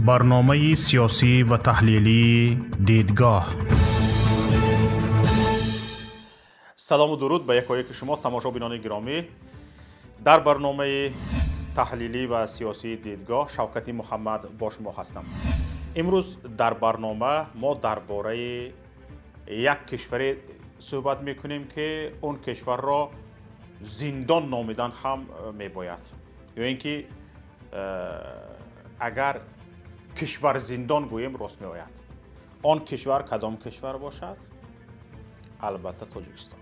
Барномаи сиёсӣ ва таҳлилии «Дидгоҳ». Салому дуруд ба якояки шумо, тамошобинони гиромӣ. Дар барномаи таҳлилӣ ва сиёсии «Дидгоҳ» Шавкати Муҳаммад бо шумо ҳастам. Имрӯз дар барнома мо дар бораи як кишваре суҳбат мекунем, ки он кишварро зиндон номидан ҳам мебояд ё ин ки агар кишвар зиндон гӯем, рост меояд. Он кишвар кадом кишвар бошад? Албатта, Тоҷикистон.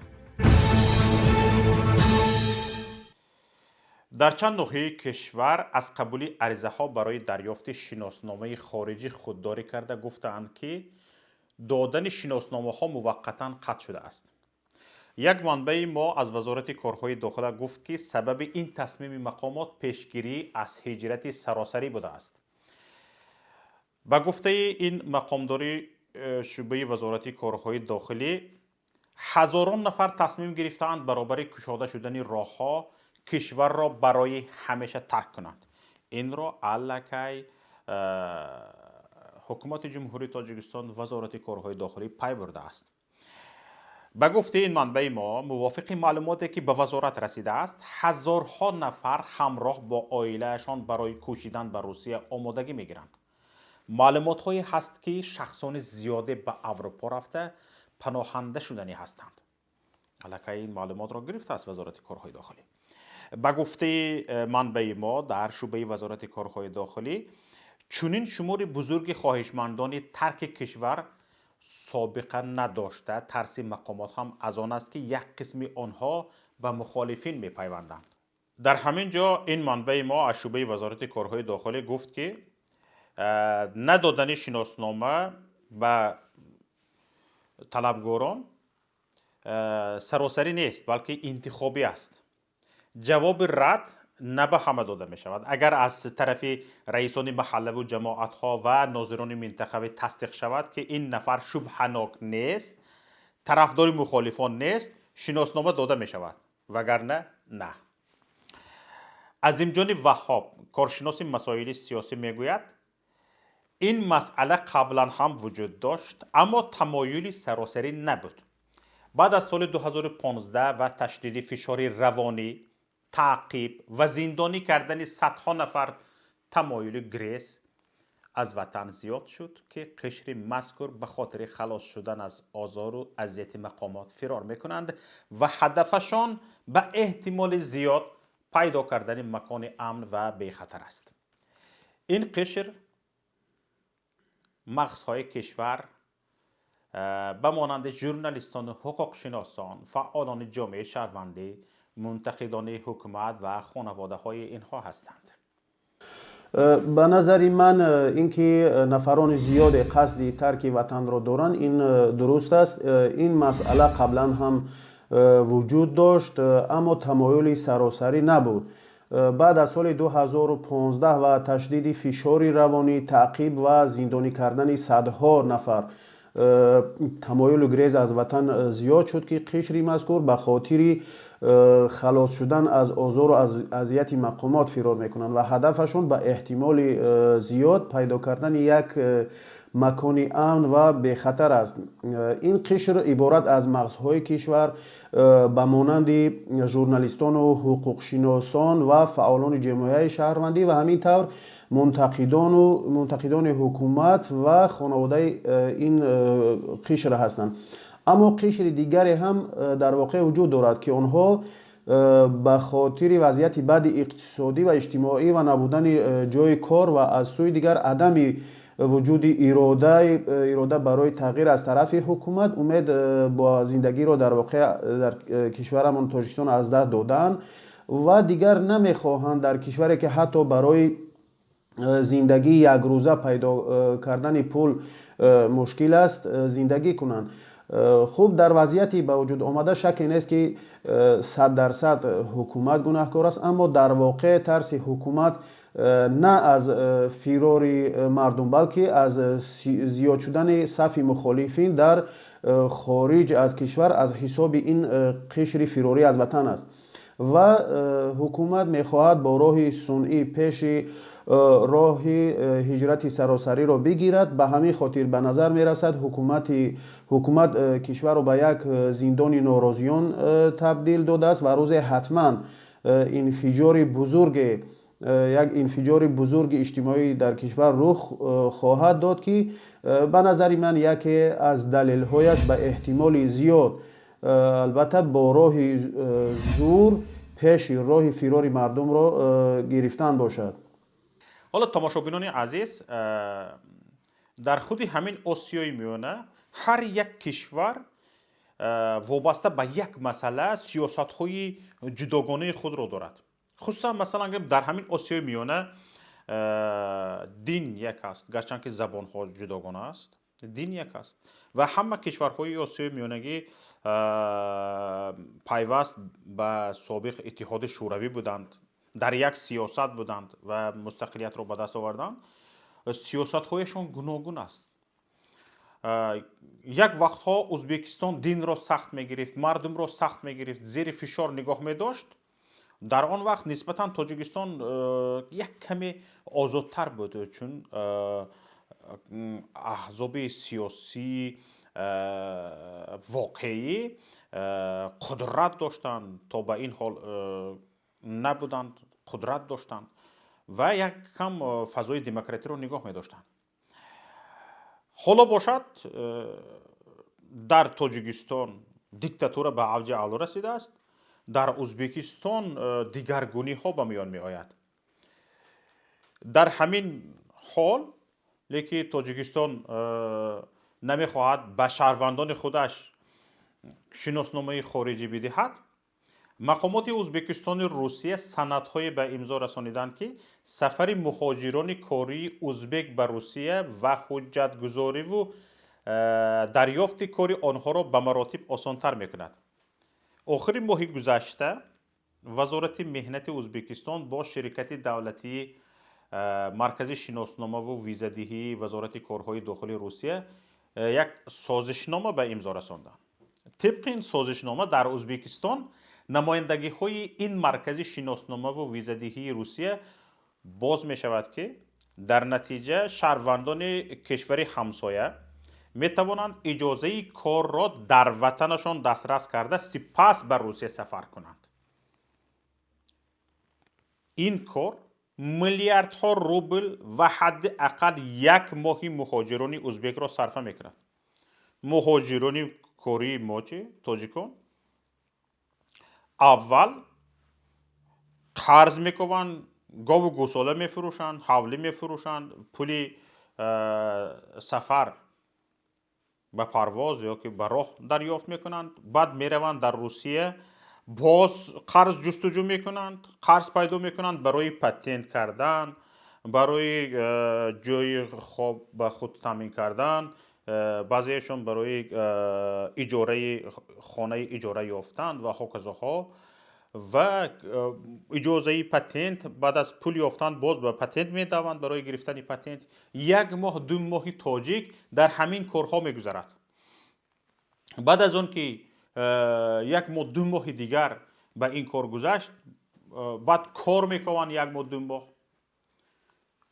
Дар чанд ноҳияи кишвар аз қабули аризаҳо барои дарёфти шиносномаи хориҷӣ худдорӣ карда, гуфтаанд, ки додани шиносномаҳо муваққатан қатъ шудааст. Як манбаи мо аз Вазорати корҳои дохила гуфт, ки сабаби ин тасмими мақомот пешгирӣ аз ҳиҷрати саросарӣ будааст. Ба гуфтаи ин мақомдори шӯъбаи Вазорати корҳои дохилӣ, ҳазорон нафар тасмим гирифтаанд баробари кушода шудани роҳҳо кишварро барои ҳамеша тарк кунанд. Инро аллакай ҳукумати Ҷумҳурии Тоҷикистон, Вазорати корҳои дохилӣ пай бурдааст. Ба гуфтаи ин манбаи мо, мувофиқи маълумоте, ки ба вазорат расидааст, ҳазорҳо нафар ҳамроҳ бо оилаашон барои кӯчидан ба Русия омодагӣ мегиранд. Маълумотҳое ҳаст, ки шахсони зиёде ба Аврупо рафта, паноҳанда шуданӣ ҳастанд. Аллакай ин маълумотро гирифтааст Вазорати корҳои дохилӣ. Ба гуфтаи манбаи мо дар шӯъбаи Вазорати корҳои дохилӣ, чунин шумори бузурги хоҳишмандони тарки кишвар собиқа надошта, тарси мақомот ҳам аз он аст, ки як қисми онҳо ба мухолифин мепайванданд. Дар ҳамин ҷо ин манбаи мо аз шӯъбаи Вазорати корҳои дохилӣ гуфт, ки надодани шиноснома ба талабгорон саросарӣ нест, балки интихобӣ аст. Ҷавоби рад на ба ҳама дода мешавад. Агар аз тарафи раисони маҳаллаву ҷамоатҳо ва нозирони минтақавӣ тасдиқ шавад, ки ин нафар шубҳанок нест, тарафдори мухолифон нест, шиноснома дода мешавад, вагарна на. Азимҷони Ваҳҳоб, коршиноси масоили сиёсӣ, мегӯяд, ин масъала қаблан ҳам вуҷуд дошт, аммо тамоюли саросарӣ набуд. Баъд аз соли 2015 ва ташдиди фишори равонӣ, таъқиб ва зиндонӣ кардани садҳо нафар тамоюли грез аз ватан зиёд шуд, ки қишри мазкур ба хотири халос шудан аз озору азияти мақомот фирор мекунанд ва ҳадафашон ба эҳтимоли зиёд пайдо кардани макони амн ва бехатар аст. Ин қишр мағзҳои кишвар ба монанди журналистону ҳуқуқшиносон, фаъолони ҷомеаи шаҳрвандӣ, мунтақидони ҳукумат ва хонаводаҳои инҳо ҳастанд. Ба назари ман, ин ки нафарони зиёде қасди тарки ватанро доранд, ин дуруст аст. Ин масъала қаблан ҳам вуҷуд дошт, аммо тамоюли саросарӣ набуд. Баъд аз соли 2015 ва ташдиди фишори равонӣ, таъқиб ва зиндонӣ кардани садҳо нафар тамоюлу грез аз ватан зиёд шуд, ки қишри мазкур ба хотири халос шудан аз озору азияти мақомот фирор мекунанд ва ҳадафашон ба эҳтимоли зиёд пайдо кардани як макони амн ва бехатар аст. Ин қишр иборат аз мағзҳои кишвар ба монанди журналистону ҳуқуқшиносон ва фаъолони ҷамъияи шаҳрвандӣ ва ҳамин тавр мунтақидони ҳукумат ва хонаводаи ин қишр ҳастанд. Аммо қишри дигаре ҳам дар воқеъ вуҷуд дорад, ки онҳо ба хотири вазъияти бади иқтисодӣ ва иҷтимоӣ ва набудани ҷойи кор ва аз сӯи дигар адами вуҷуди ирода барои тағйир аз тарафи ҳукумат умед бо зиндагиро дар воқеъ дар кишварамон Тоҷикистон аз даст додаанд ва дигар намехоҳанд дар кишваре, ки ҳатто барои зиндагии якрӯза пайдо кардани пул мушкил аст, зиндагӣ кунанд. Хуб, дар вазъияти ба вуҷуд омада шаке нест, ки 100% ҳукумат гунаҳкор аст, аммо дар воқеъ тарси ҳукумат на аз фирори мардум, балки аз зиёд шудани сафи мухолифин дар хориҷ аз кишвар аз ҳисоби ин қишри фирорӣ аз ватан аст. Ва ҳукумат мехоҳад бо роҳи сунъӣ пеши роҳи ҳиҷрати саросариро бигирад. Ба ҳамин хотир ба назар мерасад, ҳукумат кишварро ба як зиндони норозиён табдил додааст ва рӯзе ҳатман инфиҷори бузурге, як инфиҷори бузурги иҷтимоӣ дар кишвар рух хоҳад дод, ки ба назари ман яке аз далелҳояш ба эҳтимоли зиёд, албатта, бо роҳи зур пеши роҳи фирори мардумро гирифтан бошад. Ҳоло, тамошобинони азиз, дар худи ҳамин Осиёи Миёна ҳар як кишвар вобаста ба як масъала сиёсатҳои ҷудогонаи худро дорад. Хусусан, масалан, дар ҳамин Осиёи Миёна дин як аст, гарчанд ки забонҳо ҷудогона аст, дин як аст ва ҳама кишварҳои Осиёи Миёнагӣ пайваст ба собиқ Иттиҳоди Шӯравӣ буданд, дар як сиёсат буданд ва мустақилиятро ба даст оварданд. Сиёсатҳояшон гуногун аст. Як вақтҳо Ӯзбекистон динро сахт мегирифт, мардумро сахт мегирифт, зери фишор нигоҳ медошт. Дар он вақт нисбатан Тоҷикистон як каме озодтар буд, чун аҳзоби сиёсӣ воқеӣ қудрат доштанд, то ба ин ҳол набуданд, қудрат доштанд ва як кам фазои демократиро нигоҳ медоштанд. Ҳоло бошад, дар Тоҷикистон диктатура ба авҷи аъло расидааст, дар Ӯзбекистон дигаргуниҳо ба миён меояд. Дар ҳамин ҳол леки Тоҷикистон намехоҳад ба шаҳрвандони худаш шиносномаи хориҷӣ бидиҳад. Мақомоти Ӯзбекистони Русия санадҳое ба имзо расониданд, ки сафари муҳоҷирони кории ӯзбек ба Русия ва ҳуҷҷатгузориву дарёфти кори онҳоро ба маротиб осонтар мекунад. Охири моҳи гузашта Вазорати меҳнати Ӯзбекистон бо ширкати давлатии Маркази шиносномаву визадиҳии Вазорати корҳои дохилии Русия як созишнома ба имзо расонданд. Тибқи ин созишнома, дар Ӯзбекистон намояндагиҳои ин маркази шиносномаву визадиҳии Русия боз мешавад, ки дар натиҷа шаҳрвандони кишвари ҳамсоя метавонанд иҷозаи корро дар ватанашон дастрас карда, сипас ба Русия сафар кунанд. Ин кор миллиардҳо рубл ва ҳадди ақал як моҳи муҳоҷирони ӯзбекро сарфа мекунад. Муҳоҷирони кории мо чи, тоҷикон, аввал қарз мекунанд, гову гӯсола мефурӯшанд, ҳавлӣ мефурӯшанд, пули сафар ба парвоз ё ки ба роҳ дарёфт мекунанд, баъд мераванд, дар Русия боз қарз ҷустуҷӯ мекунанд, қарз пайдо мекунанд барои патент кардан, барои ҷои хоб ба худ таъмин кардан, баъзеашон барои иҷораи хонаи иҷора ёфтан ва ҳоказоҳо ва иҷозаи патент. Баъд аз пул ёфтан боз ба патент медаванд барои гирифтани патент. Як моҳ, 2 моҳи тоҷик дар ҳамин корҳо мегузарад. Баъд аз он ки як моҳ, 2 моҳи дигар ба ин кор гузашт, баъд кор мекунанд. Як моҳ, 2 моҳ,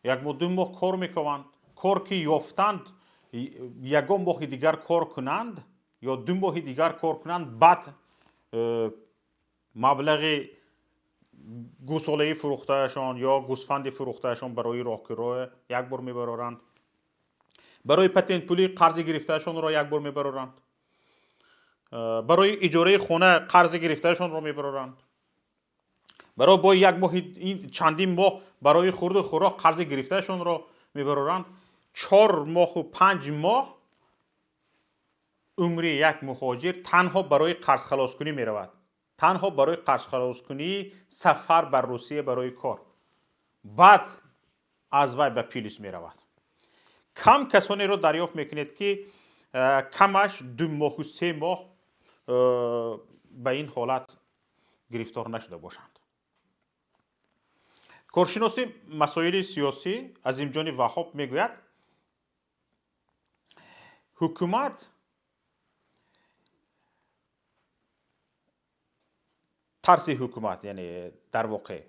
як моҳ, 2 моҳ кор мекунанд. Кор ки ёфтанд, ягон моҳи дигар кор кунанд ё 2 моҳи дигар кор кунанд, баъд маблағи гӯсолаи фурӯхтаашон ё гӯсфанди фурӯхтаашон барои роҳкироя як бор мебароранд, барои патентпулӣ қарзи гирифтаашонро як бор мебароранд, барои иҷораи хона қарзи гирифтаашонро мебароранд, барои бо як моҳи чандин моҳ барои хурду хӯрок қарзи гирифтаашонро мебароранд. 4 моҳу 5 моҳ умри як муҳоҷир танҳо барои қарзхалоскунӣ меравад, танҳо барои қарзхалоскунии сафар ба Русия барои кор. Баъд аз вай ба плюс меравад. Кам касонеро дарёфт мекунед, ки камаш 2 моҳу 3 моҳ ба ин ҳолат гирифтор нашуда бошанд. Коршиноси масоили сиёсӣ Азимҷони Ваҳоб мегӯяд, ҳукумат Тарси ҳукумат, яъне дар воқеъ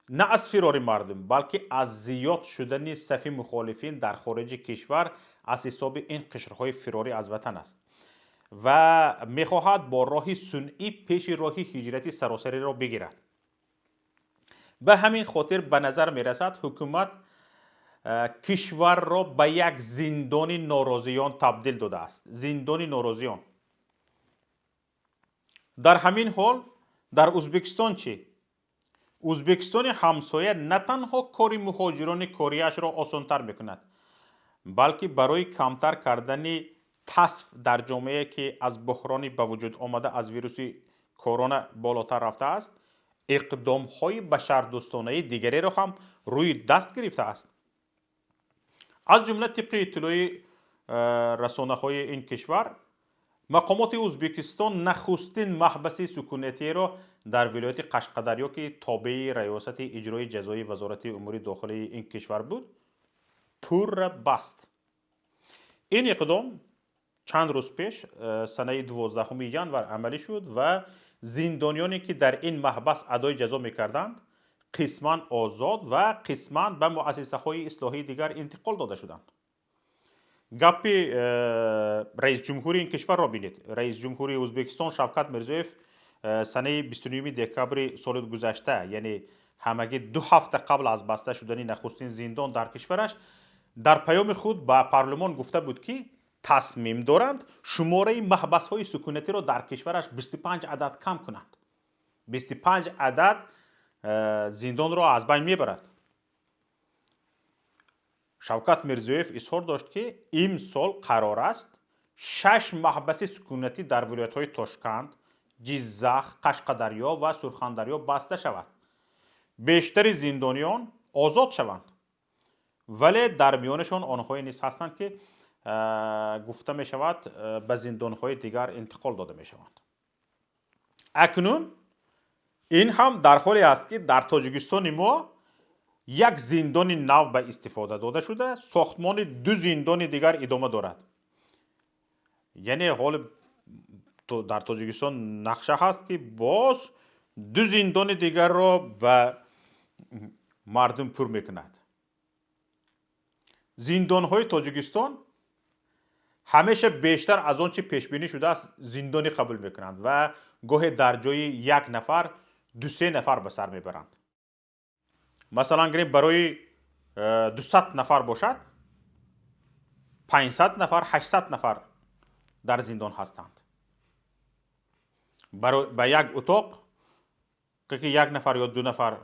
на аз фирори мардум, балки аз зиёд шудани сафи мухолифин дар хориҷи кишвар аз ҳисоби ин қишрҳои фирорӣ аз ватан аст ва мехоҳад бо роҳи сунъӣ пеши роҳи ҳиҷрати саросариро бигирад. Ба ҳамин хотир ба назар мерасад, ҳукумат кишварро ба як зиндони норозиён табдил додааст. Зиндони норозиён. Дар ҳамин ҳол дар Ӯзбекистон чӣ? Ӯзбекистони ҳамсоя на танҳо кори муҳоҷирони кориашро осонтар мекунад, балки барои камтар кардани тасф дар ҷомеа, ки аз буҳрони ба вуҷуд омада аз вируси корона болотар рафтааст, иқдомҳои башардӯстонаи дигареро ҳам рӯи даст гирифтааст. Аз ҷумла, тибқи иттилои расонаҳои ин кишвар, мақомоти Ӯзбекистон нахустин маҳбаси сукунатиеро дар вилояти Қашқадарё, ки тобеи раёсати иҷрои ҷазои Вазорати умури дохилии ин кишвар буд, пурра баст. Ин иқдом чанд рӯз пеш, санаи 12 январ амалӣ шуд ва зиндониёне, ки дар ин маҳбас адои ҷазо мекарданд, қисман озод ва қисман ба муассисаҳои ислоҳии дигар интиқол дода шуданд. Гапи раисҷумҳури ин кишварро бинед. Раисҷумҳури Ӯзбекистон Шавкат Мирзиёев санаи 29 декабри соли гузашта, яъне ҳамагӣ 2 ҳафта қабл аз баста шудани нахустин зиндон дар кишвараш, дар паёми худ ба парлумон гуфта буд, ки тасмим доранд шумораи маҳбасҳои сукунатиро дар кишвараш 25 адад кам кунанд. 25 адад зиндонро аз байн мебарад. Шавкат Мирзиёев изҳор дошт, ки имсол қарор аст 6 маҳбаси сукунатӣ дар вилоятҳои Тошканд, Ҷиззах, Қашқадарё ва Сурхандарё баста шавад. Бештари зиндониён озод шаванд, вале дар миёнашон онҳое низ ҳастанд, ки гуфта мешавад, ба зиндонҳои дигар интиқол дода мешаванд. Акнун ин ҳам дар ҳоле аст, ки дар Тоҷикистони мо як зиндони нав ба истифода дода шуда, сохтмони 2 зиндони дигар идома дорад. Яъне ҳоли дар Тоҷикистон нақша ҳаст, ки боз 2 зиндони дигарро ба мардум пур мекунад. Зиндонҳои Тоҷикистон ҳамеша бештар аз он чи пешбинӣ шудааст зиндонӣ қабул мекунанд ва гоҳе дар ҷои як нафар 2-3 нафар ба сар мебаранд. Масалан, гирем, барои 200 нафар бошад, 500 нафар, 800 нафар дар зиндон ҳастанд. Ба як утоқ ки як нафар ё 2 нафар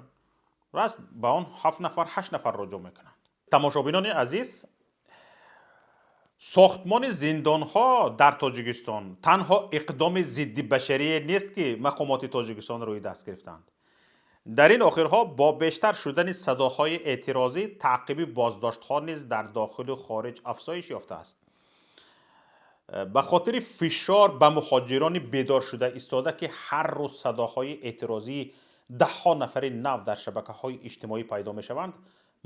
раст, ба он 7 нафар, 8 нафарро ҷо мекунанд. Тамошобинони азиз, сохтмони зиндонҳо дар Тоҷикистон танҳо иқдоми зиддибашарие нест, ки мақомоти Тоҷикистон рӯи даст гирифтанд. Дар ин охирҳо бо бештар шудани садоҳои эътирозӣ, таъқиби боздоштҳо низ дар дохилу хориҷ афзоиш ёфтааст. Ба хотири фишор ба муҳоҷирони бедоршуда истода, ки ҳар рӯз садоҳои эътирозии даҳҳо нафари нав дар шабакаҳои иҷтимоӣ пайдо мешаванд,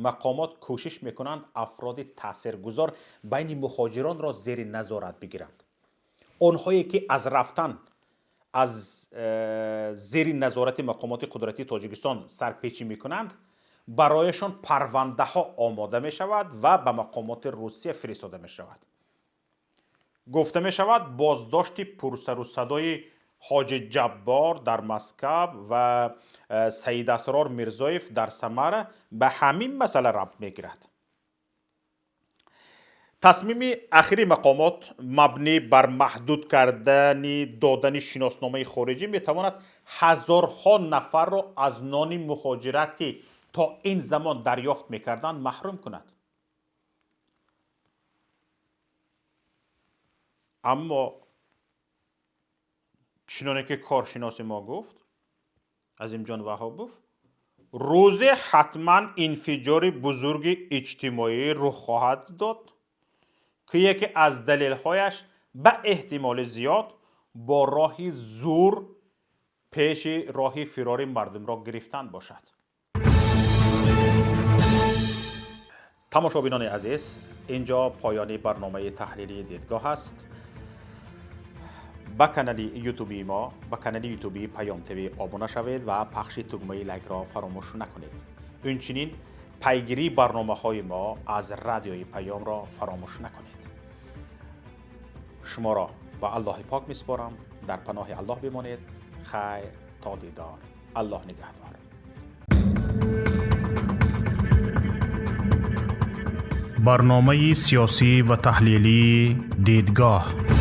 мақомот кӯшиш мекунанд афроди таъсиргузор байни муҳоҷиронро зери назорат бигиранд. Онҳое, ки аз рафтан аз зери назорати мақомоти қудратии Тоҷикистон сарпечӣ мекунанд, барояшон парвандаҳо омода мешавад ва ба мақомоти Русия фиристода мешавад. Гуфта мешавад, боздошти пурсарусадои Ҳоҷи Ҷаббор дар Москав ва Саидасрор Мирзоев дар Самара ба ҳамин масъала рабт мегирад. Тасмими ахири мақомот мабнӣ бар маҳдуд кардани додани шиносномаи хориҷӣ метавонад ҳазорҳо нафарро аз нони муҳоҷират, ки то ин замон дарёфт мекарданд, маҳрум кунад. Аммо чуноне ки коршиноси мо гуфт, Азимҷон Ваҳобов, рӯзе ҳатман инфиҷори бузурги иҷтимоӣ рух хоҳад дод, ки яке аз далелҳояш ба эҳтимоли зиёд бо роҳи зур пеши роҳи фирори мардумро гирифтан бошад. Тамошобинони азиз, инҷо поёни барномаи таҳлилии дидгоҳ аст. Ба канали ютуби мо, ба канали ютуби Паём ТВ обуна шавед ва пахши тугмаи лайкро фаромӯш накунед. Инчунин пайгирии барномаҳои мо аз радиои Паёмро фаромӯш накунед. Шуморо ба Аллоҳи пок месупорам. Дар паноҳи Аллоҳ бимонед. Хайр то дидор. Аллоҳ нигаҳдор. Барномаи сиёсӣ ва таҳлилии «Дидгоҳ».